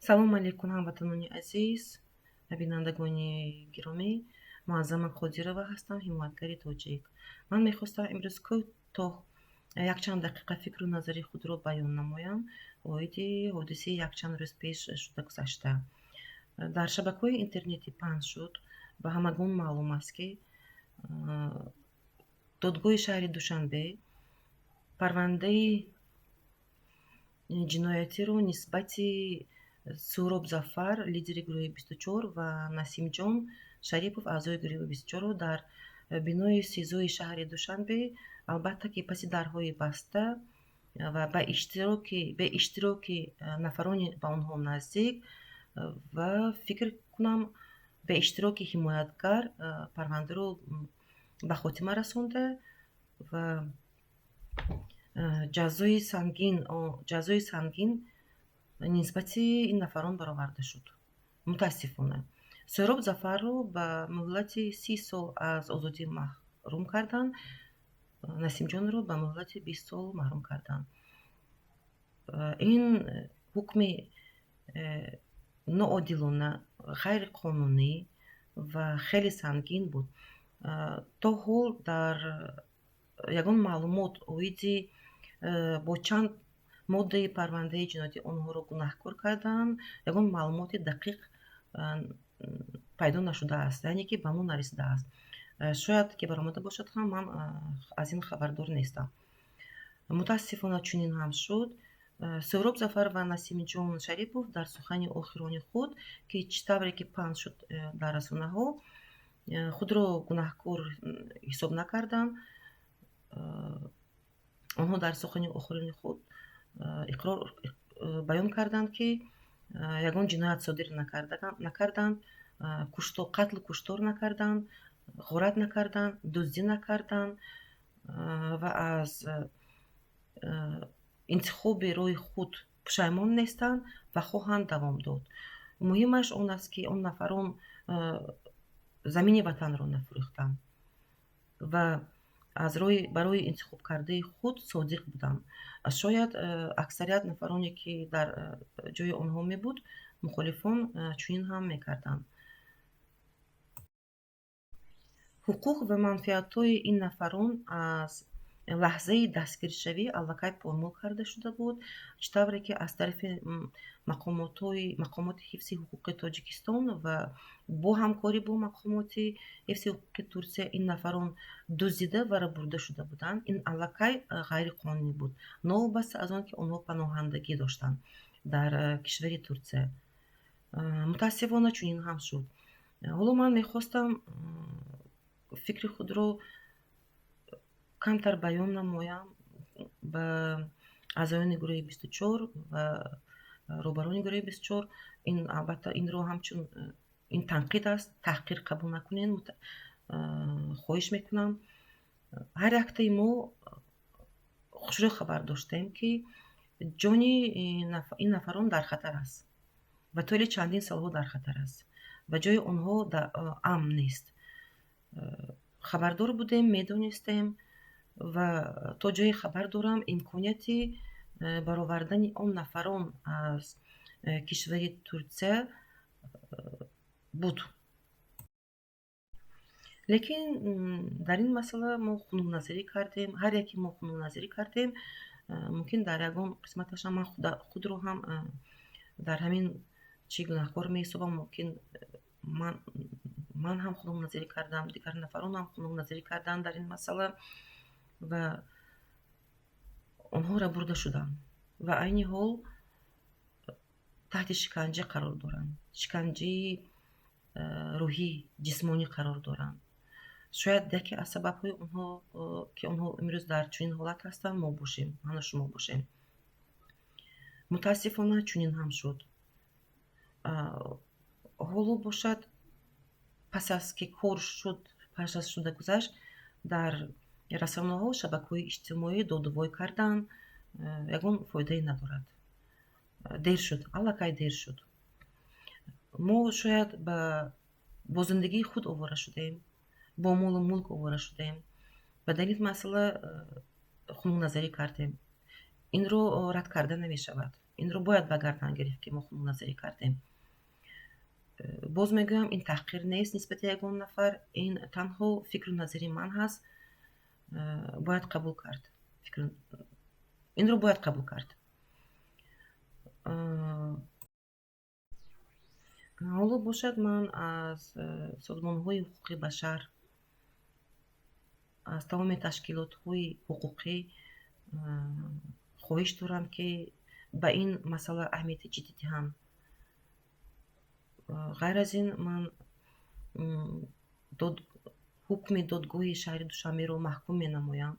Салом алейкум, ҳамватанони азиз ва бинандагони гиромӣ. Муаззама Қодирова ҳастам, ҳимоятгари тоҷик. Ман мехостам имрӯз кӯтоҳ якчанд дақиқа фикру назари худро баён намоям оиди ҳодисаи якчанд рӯз пеш шуда гузашта. Дар шабакаҳои интернетӣ паҳн шуд ва ҳамагон маълум аст, ки додгоҳи шаҳри Душанбе парвандаи ҷиноятиро нисбати Суҳроб Зафар, лидери гурӯҳи 24, ва Насимҷон Шарипов, аъзои гурӯҳи 24-ро дар бинои СИЗОи шаҳри Душанбе, албатта ки паси дарҳои баста ва бе иштироки нафарони ба онҳо наздик ва, фикр кунам, бе иштироки ҳимоятгар парвандаро ба хотима расонда ва ҷазои сангин нисбати ин нафарон бароварда шуд. Мутаассифона, Суҳроб Зафарро ба муҳлати 30 сол аз озодӣ маҳрум карданд, Насимҷонро ба муҳлати 20 сол маҳрум карданд. Ин ҳукми ноодилона, ғайриқонунӣ ва хеле сангин буд. То ҳол дар ягон маълумот оиди бо чанд моддаи парвандаи ҷиноятӣ онҳоро гунаҳкор карданд, ягон маълумоти дақиқ пайдо нашудааст, яъне ки ба мо нарасидааст. Шояд ки баромада бошад ҳам, ман аз ин хабардор нестам. Мутаассифона, чунин ҳам шуд. Суҳроб Зафар ва Насимҷон Шарипов дар сухани охирони худ, ки чӣ тавре ки паҳн шуд дар расонаҳо, худро гунаҳкор ҳисоб накарданд. Онҳо дар сухани охирини худ иқрор баён карданд, ки ягон ҷиноят содир накарданд, қатлу куштор накарданд, ғорат накарданд, дуздӣ накарданд ва аз интихоби роҳи худ пушаймон нестанд ва хоҳанд давом дод. Муҳимаш он аст, ки он нафарон замини ватанро нафурӯхтанд ва аз роҳи барои интихобкардаи худ содиқ буданд. Шояд аксарият нафароне, ки дар ҷои онҳо мебуд, мухолифон, чунин ҳам мекарданд. Ҳуқуқ ва манфиатҳои ин нафарон аз лаҳзаи дастгиршавӣ аллакай поймол карда шуда буд, чӣ тавре ки аз тарафи мақомоти ҳифзи ҳуқуқи Тоҷикистон ва бо ҳамкорӣ бо мақомоти ҳифзи ҳуқуқи Турсия ин нафарон дуздида ва рабурда шуда буданд. Ин аллакай ғайриқонунӣ буд, новобаста аз он ки онҳо паноҳандагӣ доштанд дар кишвари Турсия. Мутаассифона, чунин ҳам шуд. Ҳоло ман мехостам фикри худро камтар баён намоям ба аъзоёни гурӯҳи 24 ва роҳбарони гурӯҳи 24. Ин, албатта, инро ҳамчун ин танқид аст, таҳқир қабул накунед, хоҳиш мекунам. Ҳар яктаи мо хушрӯ хабар доштем, ки ҷони ин нафарон дар хатар аст ва тӯли чандин солҳо дар хатар аст ва ҷои онҳо амн нест. Хабардор будем, медонистем ва то ҷое хабар дорам, имконияти баровардани он нафарон аз кишвари Турсия буд, лекин дар ин масъала мо хунукназарӣ кардем, ҳар яке мо хунукназарӣ кардем. Мумкин, дар ягон қисматашам ман худро ҳам дар ҳамин чӣ гунаҳкор меҳисобам. Мумкин, ман ҳам хунукназарӣ кардам, дигар нафарон ҳам хунукназарӣ карданд дар ин масъала ва онҳо рабурда шуданд ва айни ҳол таҳти шиканҷа қарор доранд, шиканҷаи рӯҳӣ, ҷисмонӣ қарор доранд. Шояд яке аз сабабҳои онҳо, ки онҳо имрӯз дар чунин ҳолат ҳастанд, мо бошем, ману шумо бошем. Мутаассифона, чунин ҳам шуд. Ҳоло бошад, пас аз ки кор шуд, пас аз шуда гузашт, дар расонаҳо, шабакаҳои иҷтимоӣ додувой кардан ягон фоидае надорад. Дер шуд, аллакай дер шуд. Мо шояд бо зиндагии худ овора шудем, бо молу мулк овора шудем ва дар ин масъала хунукназарӣ кардем. Инро рад карда намешавад. Инро бояд ба гардан гирифт, ки мо хунукназарӣ кардем. Боз мегӯям, ин таҳқир нест нисбати ягон нафар, ин танҳо фикру назари ман ҳаст. Бояд қабул кард, инро бояд қабул кард. Ҳоло бошад, ман аз созмонҳои ҳуқуқи башар, аз тамоми ташкилотҳои ҳуқуқӣ хоҳиш дорам, ки ба ин масъала аҳамияти ҷиддӣ диҳанд. Ғайр аз ин, ман ҳукми додгоҳи шаҳри Душанберо маҳкум менамоям,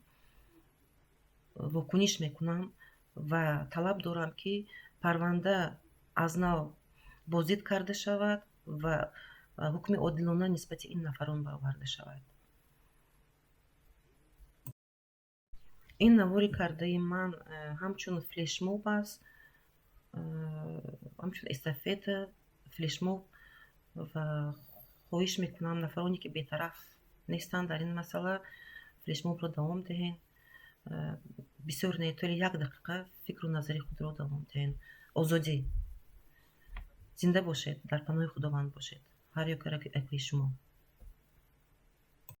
вокуниш мекунам ва талаб дорам, ки парванда аз нав боздид карда шавад ва ҳукми одилона нисбати ин нафарон бароварда шавад. Ин навори кардаи ман ҳамчун флешмоб аст, ҳамчун эстафета, флешмоб, ва хоҳиш мекунам нафароне, ки бетараф нестанд дар ин масъала, флешмобро давом диҳед. Бисёр не, тӯли як дақиқа фикру назари худро давом диҳед. Озодӣ, зинда бошед, дар паноҳи Худованд бошед, ҳар якои шумо.